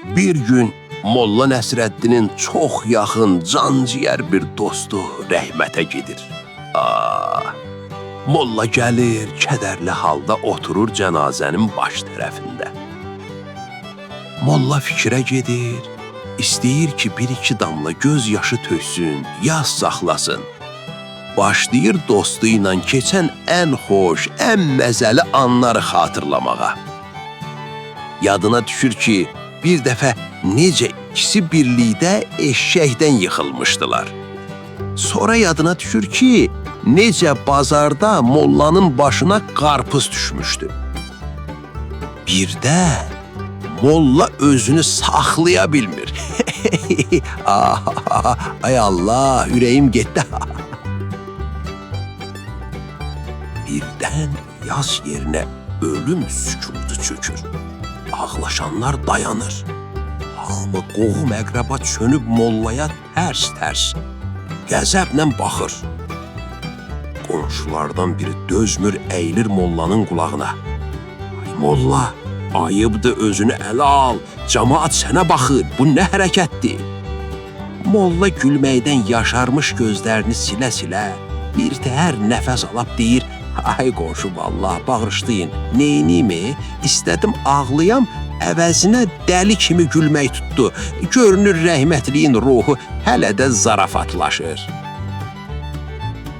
Bir gün Molla Nəsrəddinin çox yaxın, canciyər bir dostu rəhmətə gedir. Ah! Molla gəlir, kədərli halda oturur cənazənin baş tərəfində. Molla fikrə gedir, istəyir ki, bir-iki damla göz yaşı töksün, yas saxlasın. Başlayır dostu ilə keçən ən xoş, ən məzəli anları xatırlamağa. Yadına düşür ki, bir dəfə necə ikisi birlikdə eşşəkdən yıxılmışdılar. Sonra yadına düşür ki, necə bazarda mollanın başına qarpız düşmüşdü. Bir də molla özünü saxlaya bilmir. Ah, ay Allah, ürəyim getdi. Birdən yas yerinə ölüm sükutu çökür. Ağlaşanlar dayanır. Hamı qohum əqrəba çönüb mollaya tərs-tərs, qəzəblə baxır. Qonşulardan biri dözmür, əyilir mollanın qulağına. Ay molla, ayıbdır özünü ələ al, camaat sənə baxır, bu nə hərəkətdir? Molla gülməkdən yaşarmış gözlərini silə-silə, bir təhər nəfəs alab deyir, ay qonşu vallah, bağışlayın, neyniyimi? İstədim ağlayam, əvəzinə dəli kimi gülmək tutdu. Görünür rəhmətliyin ruhu hələ də zarafatlaşır.